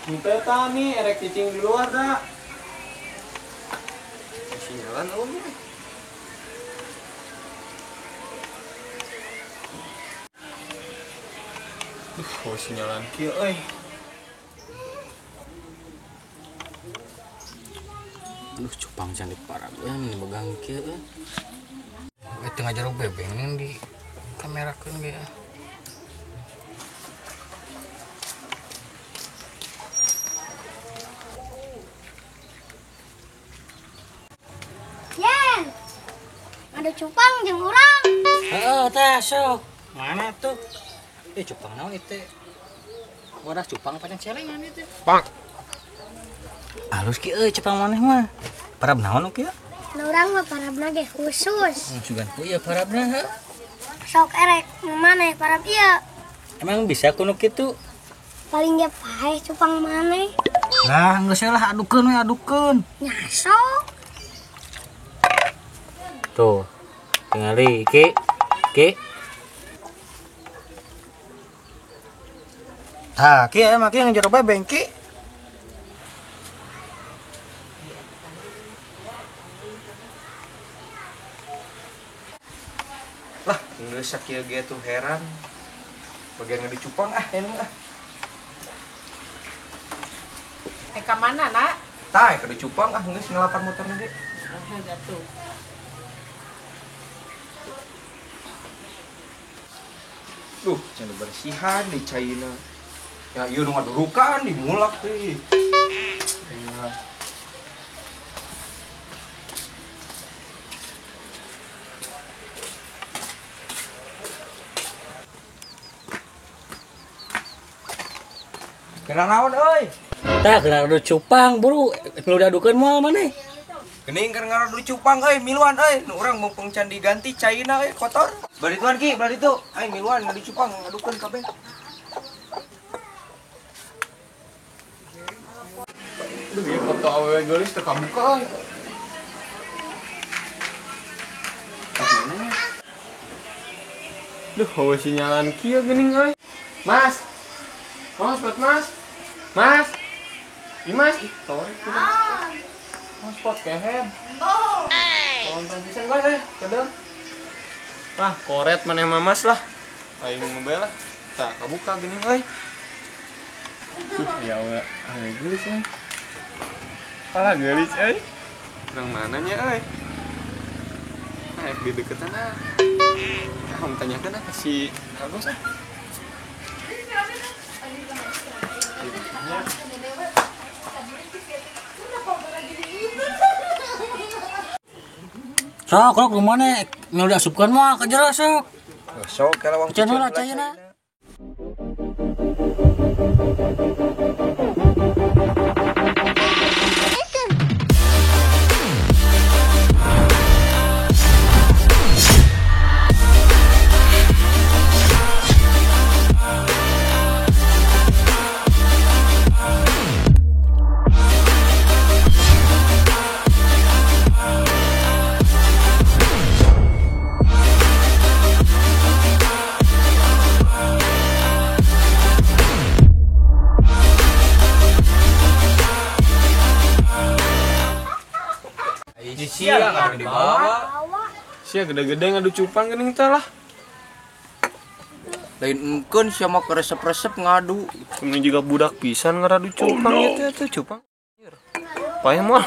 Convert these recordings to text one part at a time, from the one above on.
Henteu tani erek cicing di luar da. Sinyalan eueuh. Duh, oh sinyalan kieu euy. Aduh, cupang cantik parah gue ini begang kieu euy. Tengah jeruk bebeng nih di kamerakeun ge. Yen. Ada cupang jeung urang. Heeh, teh sok. Mana tuh? Cupang naon itu? Wadah cupang panjang celengan itu. Pak. Halus ki euy cupang maneh mah. Parab naon kieu? Da urang mah parabna ge khusus. Sugan ku ieu parabna heuh. Sok erek maneh parab ieu. Emang bisa kuno kitu? Paling ge paeh cupang maneh. Lah, geus lah adukeun we adukeun. Nya sok. Tuh. Tingali iki. Ki. Tah, ki emang ki ngejero bebeng ki. Lah, geus sakieu ge tuh heran. Bagian ngadu cupang ah ini ah. Ka mana, Nak? Tah, ngadu cupang ah geus ngelapar motorna ge. Jatuh. Duh, can bersihan di caina. Ya ieu nu ngadurukan dimulak teh. Ya. Kena naon euy? Tah kena adu cupang, buru. Nu diadukeun moal maneh. Geuning keur ngaradu cupang euy, miluan euy. Nu urang mumpung can diganti caina euy kotor. Bari tuan ki, bari ditu. Aing miluan ngadu cupang ngadukeun kabeh. Duh, ieu foto awewe geulis teu kabuka euy. Duh, hawa sinyalan kieu geuning euy. Mas. Mas, buat Mas. Mas. Ih, Mas. Ih, torek tuh. Mas pot kehed. Konten pisan gue eh, kedel. Lah, koret maneh mah Mas lah. Aing mobil lah. Tah, kabuka geuning euy. Duh, ya Allah, awewe geulis euy. Alah geulis euy. Urang mananya euy? Nah, di deketan ah. Ah, mau tanyakan ah ke si Agus ah. Sok, rok lumane nu diasupkeun mah ka jero sok. Sok kalawang Can heula caina. Sia nggak dibawa. Sia gede-gede ngadu cupang geuning teh lah. Lain engkeun sia mah keresep-resep ngadu. Ini juga budak pisan ngaradu cupang ieu teh cupang. Payah moal.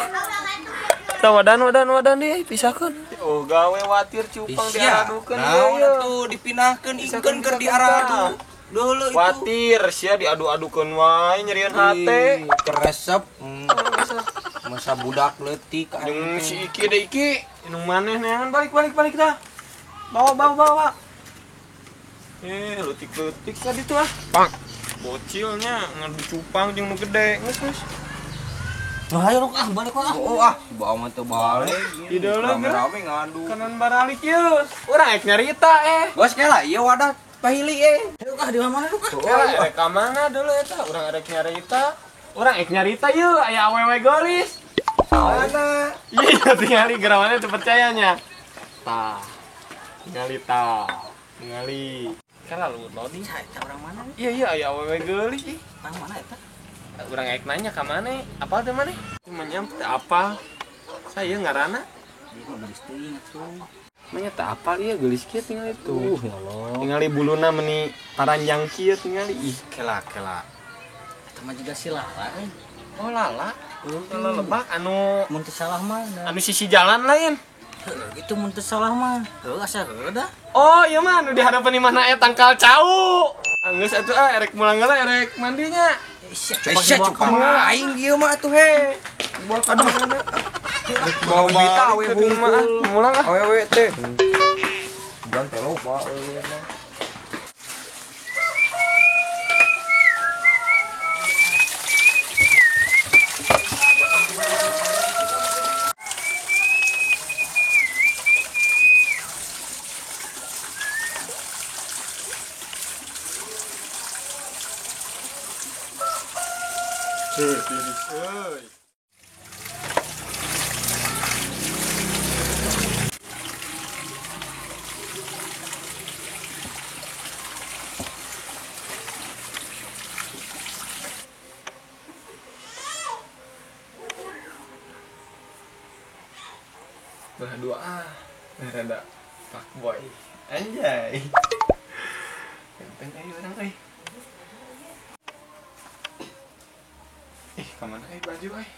Tah wadan wadan wadan deui pisahkeun. Oh gawe watir cupang diaradukeun deui. Naon atuh dipindahkeun ingkeun keur diaradu. Dulu itu. Watir sia diadu-adukeun wae nyerieun hate. Keresep. Masa budak leutik jeung si Iki deui Iki, nu maneh neangan balik balik balik dah. Bawa bawa bawa. Leutik-leutik tadi tuh ah. Pak. Bocilnya ngadu cupang jeung nu gede, geus geus. Nah, ayo rok ah balik ah. Oh ah, bawa mah teu balik. Di dalam rame-rame ngadu. Kanan baralik ieu. Urang ek nyarita eh. Bos kela ieu wadah pahili eh. Ayo ah di mana rok ah? Kela erek ka mana dulu eta? Urang erek nyarita. Urang ek nyarita ieu aya awewe geulis. Mana? Iya, tingali gerawannya teu percayanya. Tah. Tingali tah. Tingali. Kan lalu loading. Eta orang mana? Iya iya aya awewe geulis ih. Orang mana eta? Urang aek nanya ka maneh, apal teh maneh? Manya teh apal. Saya ngaranna. Ieu mah geulis teuing atuh. Manya teh apal ieu geulis kieu tingali tuh. Ya Allah. Tingali buluna meni paranjang kieu tingali ih. Kela kela. Eta mah jiga si Lala euy. Oh Lala. Lala lebak anu mun teu salah mah. Anu sisi jalan lain. Heuh gitu mun teu salah mah. Heuh asa heuh dah. Oh ieu mah anu di hadapan imahna aya tangkal cau. Geus atuh ah erek mulang heula erek mandinya. Sia cupang aing ieu mah atuh he. Bawa ka mana? Bawa bita we hungkul. Mulang ah. Awewe teh. Jangan teh loba euy mah. Belah dua ah, rada pak boy, anjay. Ganteng ayo orang euy. Ih, kemana euy baju euy?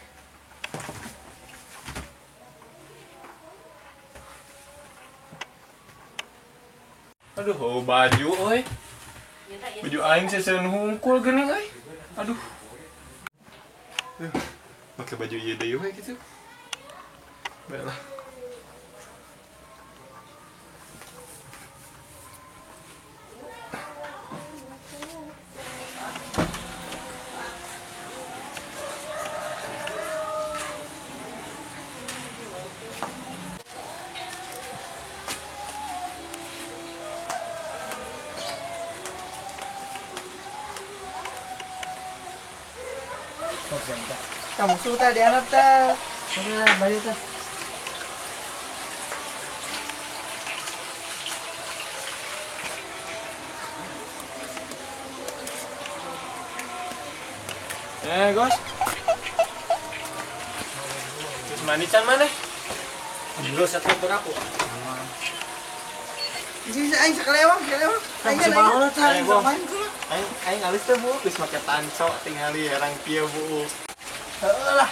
Aduh, oh baju euy. Baju aing seseun hungkul geuning euy. Aduh. Duh, make baju ieu deui we kitu. Baiklah. Kamu suka di anak teh. Udah balik teh. Gos. Terus mandi can maneh? Geus atuh aku. Sini aing sakalewang, sakalewang. Aing baheula teh aing main kula. Aing aing alus teh Bu, geus make tanco tingali herang kieu Bu. Heuh lah.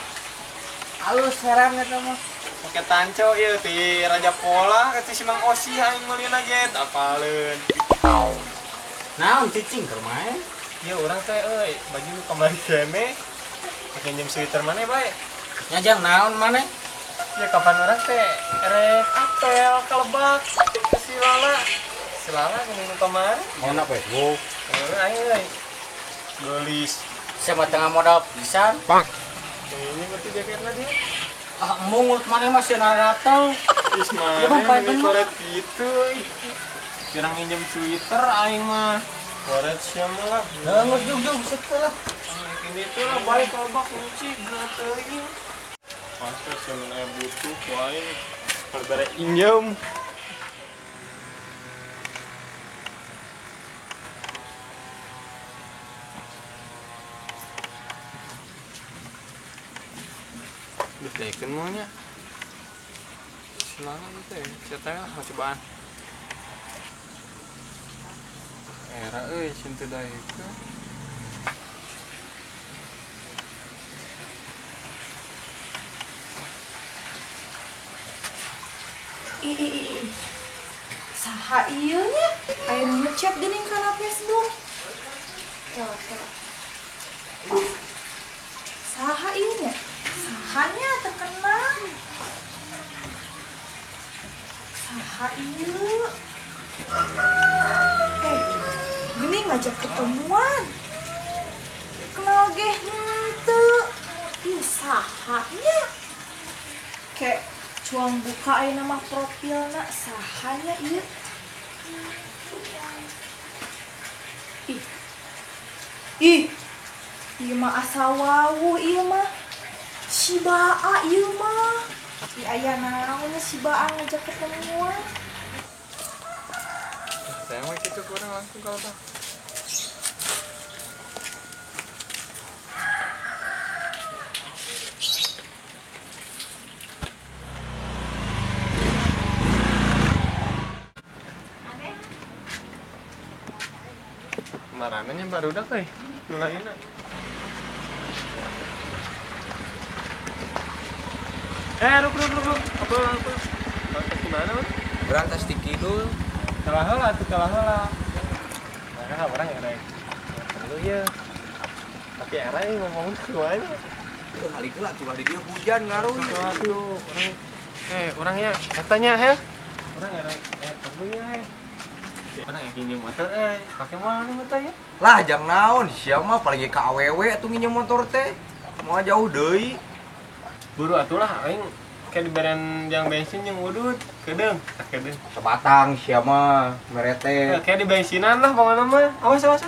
Alus herang eta mah. Make tanco ieu ti Raja Pola ka si Mang Osi aing meulina ge apaleun. Naon cicing keur main? Ieu urang teh euy, baju nu kamari kene. Make njem sweater maneh bae. Nyajang naon maneh? Ya kapan urang teh erek apel ka lebak ke si Lala. Si Lala geuning nu kamari. Mana Facebook? Heuh aing euy. Geulis. Sama tengah modal pisan. Bang. Ini ngerti jaketna dia. Ah, mungut maneh mah sieun ratel. Ih, maneh koret gitu. Pirang minjem Twitter aing mah. Koret sia mah lah. Heeh, jug-jug seukeul lah. Ini tuh lah baik lebak kunci bener teuing. Pasti sia mun aya butuh ku aing bere injem. Ditekeun maunya. Semangat itu ya, siapa lah mau cobaan. Era euy cinta daekeun. Ih, saha ieu nya? Aya nu ngechat geuning kana Facebook. Saha ieu nya? Sahanya terkenal. Saha ieu? Geuning ngajak ketemuan. Kenal ge henteu. Ih, sahanya. Kayak cuang buka aya nama profilna sahanya ieu. Ih. Ih. Ieu mah asa wawuh ieu mah. Si Baa ieu mah. Ih aya naon si Baa ngajak ketemuan. Saya mah kitu kurang langsung kalau tah. Marananya barudak euy. Nu lainna. Ruk. Apa? Berangkat di mana, Bang? Berangkat di kidul. Kalah heula atuh, kalah heula. Nah, orang erek. Perlu ya. Tapi era ini ngomong kumaha. Kali heula atuh di dieu hujan ngaruh. Atuh, orang orangnya katanya he. Orang erek perlu ya he. Orang yang nginjem motor pakai mana motor ya? Lah jang naon sia mah paling ka awewe atuh nginjem motor teh. Moal jauh deui. Buru atuh lah aing kayak diberian yang bensin yang udut kedeung, tak kedeung. Sebatang sia mah merete. Kayak di bensinan lah pokoknya mah. Awas awas.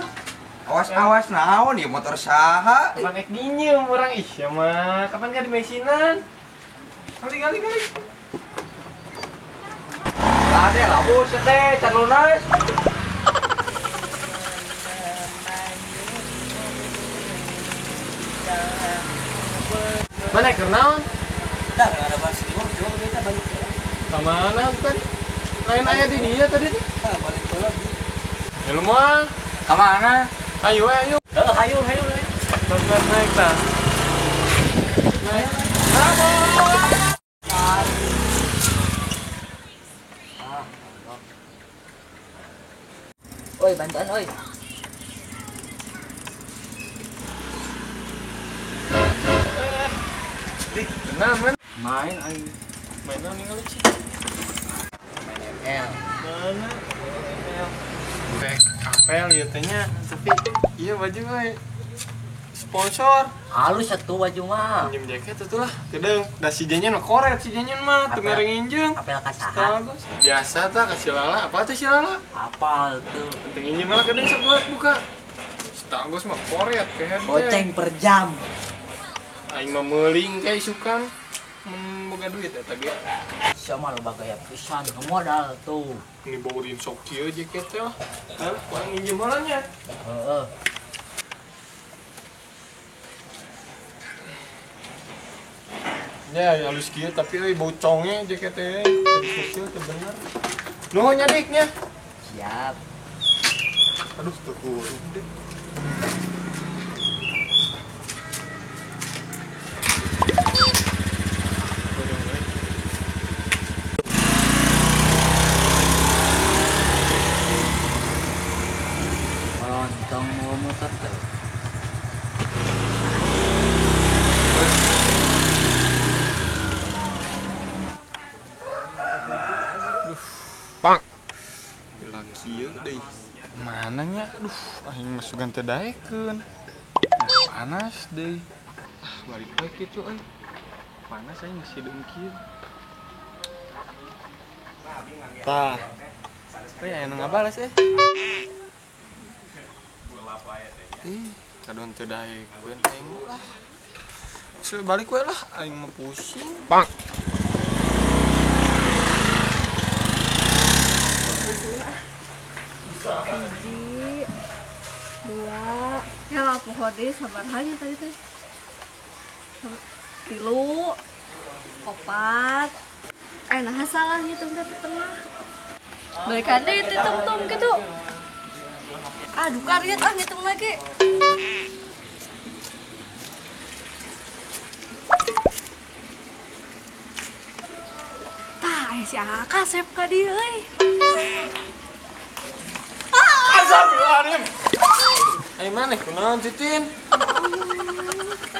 Awas awas naon ieu motor saha? Kapan ek nginjem urang ih sia mah. Kapan ka di bensinan? Kali. Lah deh labu teh can lunas. Mana keur naon? Dah ada bahas di bawah, coba kita balik ke. Ka mana tadi? Lain aya di dia tadi tuh. Ah, balik heula. Ya lu mah. Ka mana? Ayo ayo. Heeh, ayo. Naik tah. Naik. Bravo. Oi, bantuan oi. Nah, man. Main aing. Main naon ningali sih? Main ML. Mana? ML. Back apel ieu teh nya, tapi ieu baju we sponsor. Halus atuh baju mah. Pinjem jaket atuh lah. Kedeung, da si jenyen mah koret si jenyen mah teu mere nginjeum. Apel ka saha? Biasa tah ka si Lala, apa tuh si Lala? Apal tuh. Penting nginjem lah kedeung sok buat buka. Tanggus mah koret kehed. Goceng per jam. Aing mah meuling kayak isukan mun boga duit eta ge. Sia mah loba gaya pisan modal tuh. Ini baurin sok kieu jaket teh lah. Hah, kurang nginjem heula nya. Heeh. Ya, halus kieu tapi euy bau conge jaket teh. Tadi kecil teh bener. Nuhun nya dik nya. Siap. Aduh, teu kuring deh. Lontong mau motor teh. Pak. Hilang kieu deui. Mana nya? Aduh, aing mah sugan teu daekeun. Panas deui. Ah, balik we kitu euy. Panas aing masih dengkil. Tah. Euy aya nu ngabales eh. Ih, kadon teu daekeun aing lah. Geus balik we lah, aing mah pusing. Pak. Hiji, dua, ya lah pohon deh sabar hanya tadi teh. Tilu, opat, nah salah ngitung teh tengah. Balikan deh hitung gitu. Aduh karyat ah ngitung lagi. Tah, si Akasep ka dieu euy. Astagfirullahaladzim. Ayo mana kunaon Titin?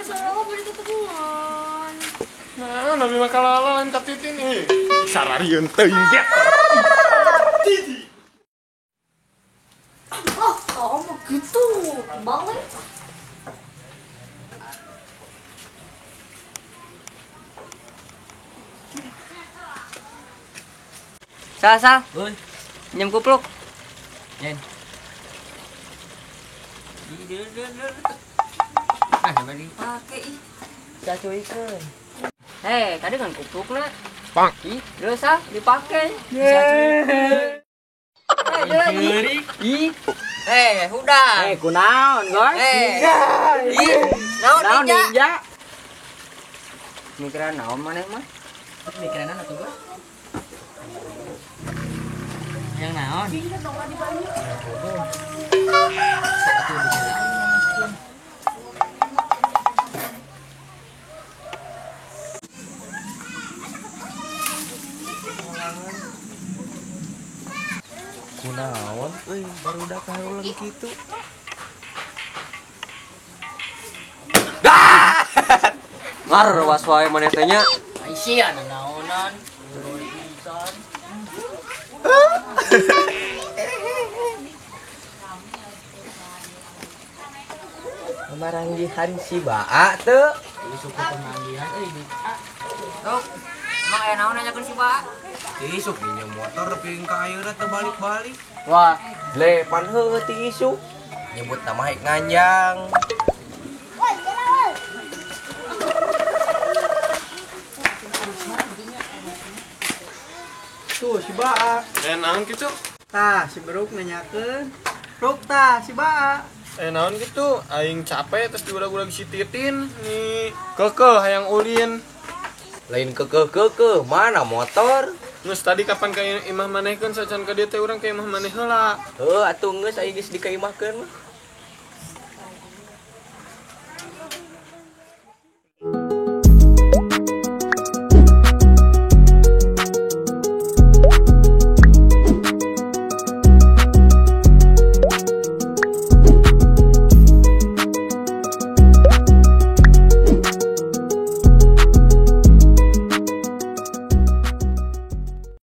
Salah beli ketemuan. Nah, nabi makalala lain ka Titin ih. Sararieun teuing ge. Oh, kamu gitu. Balik. Sal, sal. Oi. Nyem kupluk. Nyen. Ah, dipake ih. Cacuikeun. Hei, tadi kan kuplukna. Pak. Ih, geus ah dipake. Ih. Ih. Eh, udah. Eh, kunaon, Goy? Eh. Ih, naon ninja? Mikiran naon maneh mah? Mikiran naon atuh, Goy? Yang naon? Ulang kitu. Ngar was wae maneh teh nya. Ai sia naonan. Maranggihan si Baa teu. Isuk pemanggihan euy. Tok, emang aya naon nanyakeun si Baa? Isuk minjem motor ping ka ayeuna teu balik-balik. Wah, le pan heueuh ti isuk. Nyebut nama hek nganjang. Tuh si Baa. Naon kitu? Tah, si Beruk nanyakeun. Ruk tah si Baa. Naon gitu, aing capek terus diulag-ulag si Titin nih kekeh hayang ulin. Lain kekeh-kekeh, mana motor? Nges tadi kapan ka imah manehkeun sacan ka dieu teh urang ka imah maneh heula. Heuh atuh geus aing geus dikaimahkeun mah.